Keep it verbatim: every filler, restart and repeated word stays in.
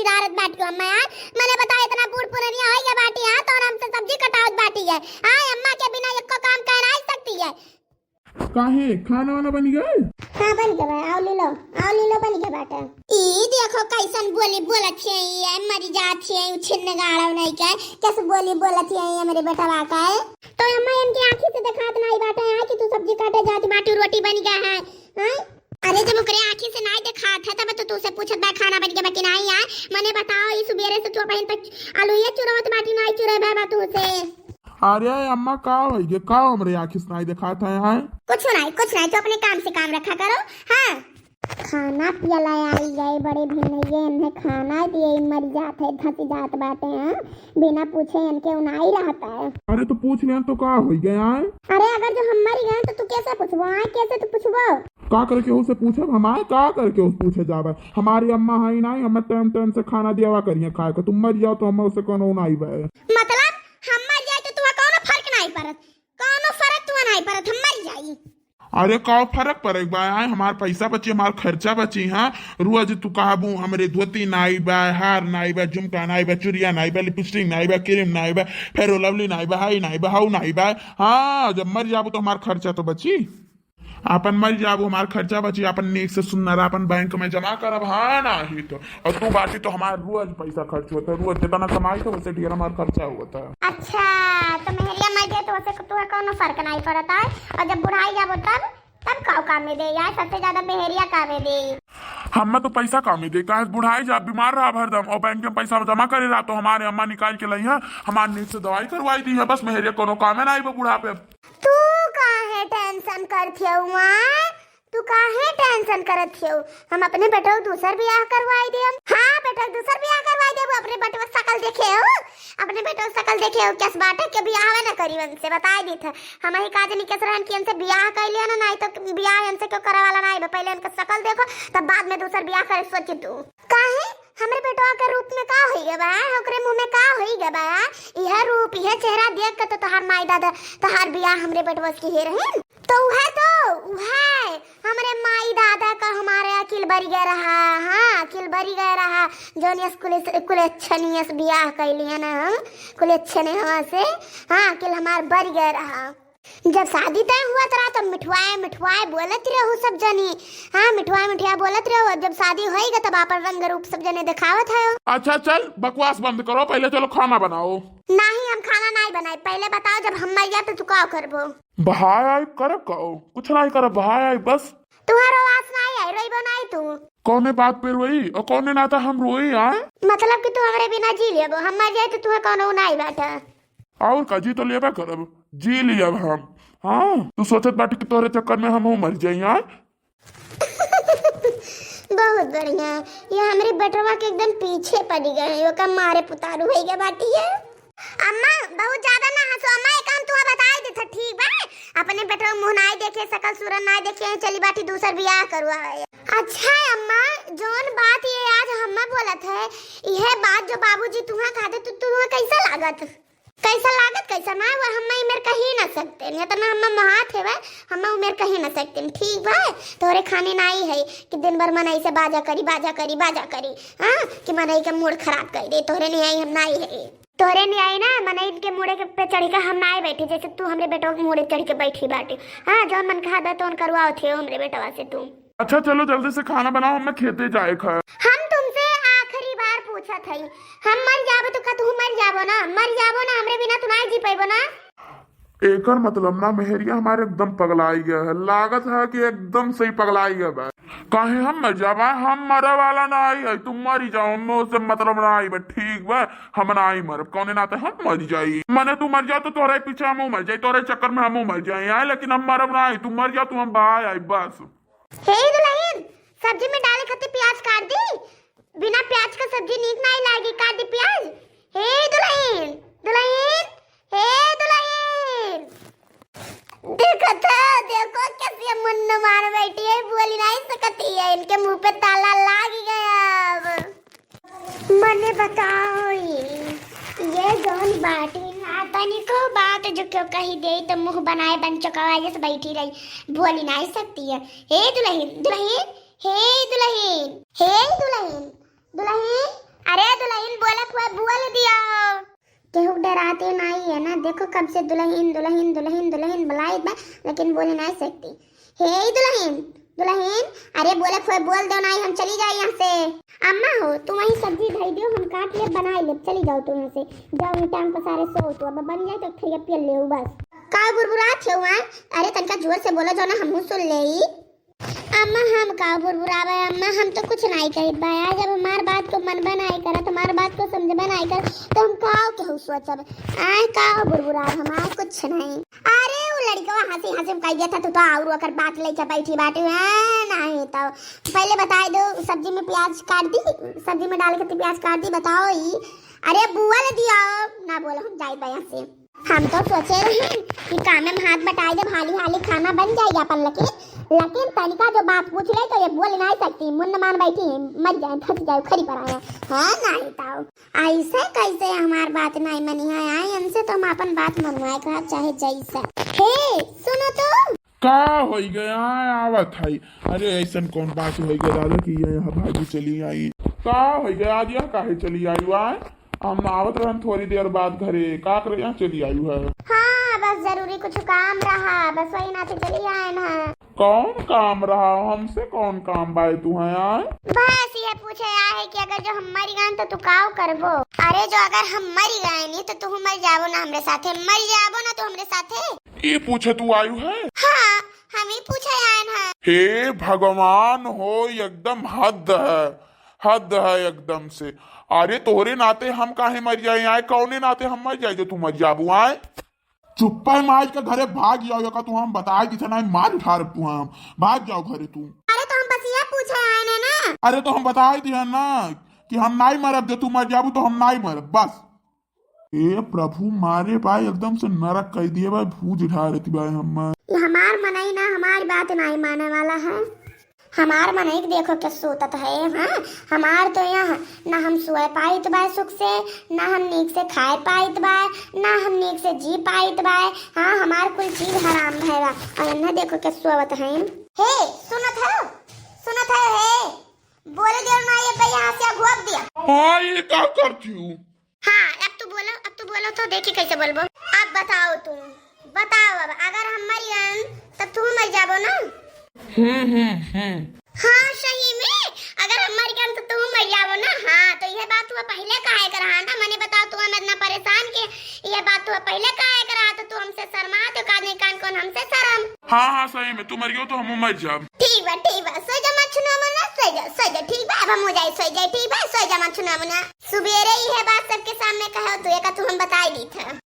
जारत बाटी हो अम्मा यार। मने बताओ, इतना बूढ़ पुरनिया होइ गया बाटी, हाँ, तो हमसे सब्जी कटावत बाटी है। हाँ, अम्मा के बिना एको काम कर नहीं सकती है। काहे, खाना वाना बन गए? हाँ, बन गए बा। आओ ले लो, आओ ले लो, बन गए बाटे। ई देखो कैसन बोली बोलत है, ये मरी जात है, उ छिन्न गाड़ो नहीं के, कैसे बोली बोलत है ये मेरे बेटवा का है। तो अम्मा इनके आँखी से दिखात नहीं बाटे है कि तू सब्जी काटे जाती बाटी, रोटी बन गया है, हाँ? अरे जब ओकरे आँखी से नाई देखात है, तब तो तू से पूछत बा, खाना बन गया बा कि नाई है? मने बताओ, ई सुबेरे से तू बहिन तक आलू ये चुरावत बाटी, नाई चुरावे बा तू से। अरे अम्मा, का होई गे? का हमरे आँखी से नाई देखात है, हैं? कुछ नाई, कुछ नाई, तू अपने काम से काम रखा करो। हाँ, खाना पियला आई गए बड़े भैया, इन्हें खाना दिए, मर जात है, धंसी जात बाटे, हाँ? बिना पूछे इनके उनाई रहता है। अरे तो पूछ लें तो का होई गए, हैं? अरे अगर जो हम मर गए तो तू कैसे पूछबो, हाँ? कैसे तू पूछबो? का करके उसे पूछब हम, आए? का करके उसे पूछे जावे? हमारी अम्मा है ही नहीं, हमें टाइम टाइम से खाना दियावा करिए खाए को। तुम मर जाओ तो हमें उसे कोनो नहीं बे। मतलब हम मर जाए तो तुम्हें कोनो फर्क नहीं पड़त, कोनो फर्क तुम्हें नहीं पड़त, हम मर जाई। अरे का फर्क पड़े बा, आए? हमार पैसा बची, हमार खर्चा बची। हाँ, रोज तू कहबू हमरे धोती नाई बा, हार नाई बा, झुमका नाई बा, चुरिया नाई बा, लिपस्टिक नाई बा, क्रीम नाई बा, फेयर लवली नाई बा, हाई नाई बा, हाउ नाई बा। हाँ, जब मर जाबू तो हमार खर्चा तो बची। आपन मर जाबो, हमार खर्चा बची, आपन नीक से सुन्नर आपन बैंक में जमा करब, हाँ, नाही तो। और तू बाटी तो हमार रोज पैसा खर्च होता है, रोज जितना कमाई तो उससे ढेर हमार खर्चा होता है। अच्छा, तो मेहरिया मर जाए तो उसे तू कौनो फर्क नहीं पड़ता है, और जब बुढ़ाई जाबो तब, तब का काम में दे यार, सबसे ज्यादा मेहरिया काम में दे। हमें तो पैसा काम में दे, काहे बुढ़ाई जा, बीमार रहा हरदम, और बैंक में पैसा जमा करे रहा तो हमारे अम्मा निकाल के लाई है, हमार नीक से दवाई करवाई दी है, बस मेहरिया कोनो कामे ना आई बुढ़ापे। तू काहे टेंशन करत हऊ, आय? तू काहे टेंशन करत हऊ? हम अपने बेटो दूसर बियाह करवाई देम। हाँ बेटा, दूसर बियाह करवाई देबो। अपने बेटो सकल देखे हो, अपने बेटो सकल देखे हो, कैस बाटे के बियाह ना करी उनसे, बताई दी था। हम ही का जनी कैस रहन कि उनसे बियाह कर लिया ना, नहीं तो बियाह उनसे क्यों करे वाला नहीं बा। पहले उनका सकल देखो, तब बाद में दूसर बियाह करे सोची तू। काहे? हमरे बेटवा के रूप में का होई गवा है? ओकरे मुंह में का होई गवा है? यह रूप, यह चेहरा देख के तो तोहार माई दादा तोहार बियाह हमरे बेटवा से किहे रहिन। तो उहे तो, उहे हमरे माई दादा का हमारे अकिल बरी गए रहा। हाँ, अकिल बरी गए रहा। जौन यस कुले, कुलेच्छनीय से बियाह कैलिए ना हम, कुलेच्छने हवा से। हाँ, अकिल हमार बरी गए रहा। जब शादी तय हुआ तरा तो मिठवाए मिठवाए बोलत रहू सब जनी। हाँ, मिठवाए मिठवाए बोलत रहू। अब जब शादी होई गा तब आपन रंग रूप सब जने दिखावत है। अच्छा चल, बकवास बंद करो, पहले चलो खाना बनाओ। नहीं, हम खाना नहीं बनाए। पहले बताओ, जब हम मर जाए तो तू का करबो? बहाय आई करब का? कुछ नहीं करब, बहाय आई बस। तुहारो आस नहीं आई, रोइबो नहीं तू। कौने बात पे रोई और कौने नाता हम रोई, आए? मतलब कि तू हमरे बिना जी लेबो, हम मर जाए तो तुहे कौनो नहीं बाटा। और का, जी तो लेबे करब, जी लियब हम। हाँ, तू सोचत बाटी कि तोहरे चक्कर में हमहू मर जाई, हाँ? बहुत बढ़िया, ये हमरे बेटवा के एकदम पीछे पड़ी गए, ओका मारे पुतारू होई गए बाटी है। अम्मा, बहुत ज्यादा ना हंसो अम्मा, एक हम तुहा बताई देत, ठीक बा? अपने बेटवा मुंह नाई देखे, सकल सूरत नाई देखे, चली बाटी दूसर बियाह करवावे। अच्छा अम्मा, जौन बात ये आज हम्मा बोलत है, यह बात जो बाबूजी तुहा कहते, तू, तुहा कैसा लागत? कैसा लागत, कैसा ना, वो हम्मा ई मेर कही ना सकते, इतना हम्मा महात है, वह हम्मा उ मेर कही ना सकते, ठीक बा? तोहरे खानी नाई है कि दिन भर मनई से बाजा करी, बाजा करी, बाजा करी, हाँ, कि मनई के मूड खराब कर दे, तोहरे नहीं आई हम नाई है, तोहरे नहीं आई ना, मनई के मूडे के पे चढ़ी का हम नाई बैठी, जैसे तू हमरे बेटवा के मूडे चढ़ के बैठी बाटे, हाँ, जौन मन कहा दे तौन करवाओ थे हमरे बेटवा से तू। अच्छा चलो जल्दी से खाना बनाओ, हमें खेते जाए खा। हम तुमसे आखिरी बार पूछत हई, हम मर जाबो तो का तू मर जाबो ना, मर जाबो ना, हमरे बिना तू ना जी पैबो ना। एकर मतलब ना मेहरिया हमारे एकदम पगलाई गया है, लागत है कि एकदम सही पगलाई गया बा। काहे हम मर जाबा? हम मरे वाला ना आई है, तुम मरी जाओ, हमें उससे मतलब ना आई बा, ठीक बा? हम ना आई मरब, कौने नाते हम मर जाई। मने तू मर जाओ तो तोहरे पीछे हमहू मर जाई, तोहरे चक्कर में हमहू मर जाई, आए, लेकिन हम मरब ना आई, तू मर जाओ, तू हम बाहर आई बस। हे दुल्हन, सब्जी में डाले खातिर प्याज काट दी। बिना प्याज का सब्जी नीक नाई लागी, काट दी प्याज। हे दुल्हन, दुल्हन, हे दुल्हन। देखो तो, देखो कैसे मुन्नू मार बैठी है, बोली नहीं सकती है, इनके मुंह पे ताला लाग गया अब। मने बताओ, ये जौन बाटी ना, तनिको बात जो क्यों कही दे, तो मुंह बनाए बन चुका जैसे बैठी रही, बोली नहीं सकती है। हे दुल्हन, दुल्हन, हे दुल्हन, हे दुल्हन, दुल्हन, अरे केहू डराते नाई है ना। देखो, कब से दुलहिन, दुलहिन, दुलहिन, दुलहिन बुलाइत बा, लेकिन बोले नाई सकती। हे दुलहिन, दुलहिन, अरे बोले खोए बोल दो नाई, हम चली जाई यहाँ से। अम्मा हो, तू वहीं सब्जी धई दियो, हम काट लेब, बनाई लेब, चली जाओ तू यहाँ से। जाओ वहीं टांग पसारे सो तू, अब बन जाए तो फिर पियल ले बस। का बुरबुरात हो वहाँ? अरे तनका जोर से बोलो, जो ना हमहू सुन लेई। अम्मा, हम का बुरबुरावे अम्मा, हम तो कुछ नाई कहित बा। आज अब हमार बात को मनबे नाई करत, हमार बात को समझबे नाई करत, तो हम का केहू सोचब? आय का बुरबुराव, हमार कुछ नाई। अरे उ लड़कवा हंसी हंसी में कह दिया था, तू तो और ओकर बात लेके बैठी बाटी है। नहीं तो पहले बताई दो, सब्जी में प्याज काट दी, सब्जी में डाल के तू प्याज काट दी, बताओ ई। अरे बुआ ले दिया, ना बोलो, हम जाई बा यहाँ से। हम तो सोचे रहे कि कामे में हाथ बटाई दे, हाली हाली खाना बन जाई अपन, लेकिन लेकिन तनिका जो बात पूछ ले तो ये बोल नाई सकती, मुन्न मान बैठी है, मर जाए, फंस जाए, खरी पर आया। हाँ, नाई ताऊ, ऐसे कैसे हमार बात नाई मनी है? आए, इनसे तो हम अपन बात मनवाए कहा, चाहे जैसे। हे, सुनो तो। का होई गया? आवत है। अरे, ऐसन कौन बात होई गया दादा कि ये यहाँ भागी चली आई? का होई गया आज, यहाँ काहे चली आई आए? हम आवत रहन थोड़ी देर बाद घरे, का करे यहाँ चली आयु है? हाँ, बस जरूरी कुछ काम रहा, बस वही नाते चली आए ना। कौन काम रहा? हमसे कौन काम बाय तू है आए? बस ये पूछे आए कि अगर जो हम मर गए तो तू काव करबो? अरे जो अगर हम मर गए नी तो तू मर जाबो ना हमरे साथे, मर जाबो ना तू हमरे साथे। ये पूछे तू आयु है? हाँ, हम ही पूछे आए ना। हे भगवान हो, एकदम हद है। हद है एकदम से। अरे तोहरे नाते हम काहे मर जाए आए? कौने नाते हम मर जाए जो तू मर जाबू आए? चुप्पे मार के घरे भाग जाओ, का तू हम बताए दिथे ना, मार उठा रब तू हम। भाग जाओ घरे तू। अरे तो हम बस ये पूछे आए ना ना। अरे तो हम बताए दिया ना कि हम नाई मरब, जो तू मर जाबू तो हम नाई मरब बस। ए प्रभु, मारे भाई एकदम से नरक कर दिए भाई, भूज उठा रहती भाई हम। ये हमार मनई ना हमारी बात नाई माने वाला है। हमार मनई के देखो के सोतत है, हाँ? हमार तो यहाँ ना हम सोए पाइत बाय सुख से, ना हम नीक से खाए पाइत बाय, ना हम नीक से जी पाइत बाय। हाँ, हमार कुल चीज हराम भय बा। और इन्हें देखो के सोवत है। हे, सुनत है? सुनत है, हे? बोले दियो ना, ये भाई यहाँ से घोप दिया। हाँ, ये का करती हूँ? हाँ, अब तू बोलो, अब तू बोलो तो देखी कैसे बोलबो। अब बताओ तू, बताओ अब, अगर हम मर गए तब तू मर जाबो ना? हम्म, हम्म, हम्म। हाँ, सही में, अगर हम मर गए तो तू मर जाबो ना? हाँ, तो ये बात तू पहले काहे कर रहा ना? मने बताओ, तू हम इतना परेशान के, ये बात तू पहले काहे कर रहा? तो तू हमसे शर्मा, तो का नहीं कान कौन हमसे शर्म? हाँ, हाँ, सही में, तू मर गयो तो हम मर जाब। ठीक बा, ठीक बा, सोई जा मत छुना मना, सोई जा, सोई जा, ठीक बा, अब हम हो जाए, सोई जाए, ठीक बा, सोई जा मत छुना मना। सुबेरे ही है बात सबके सामने कहो तू, एका तू हम बताई दी था।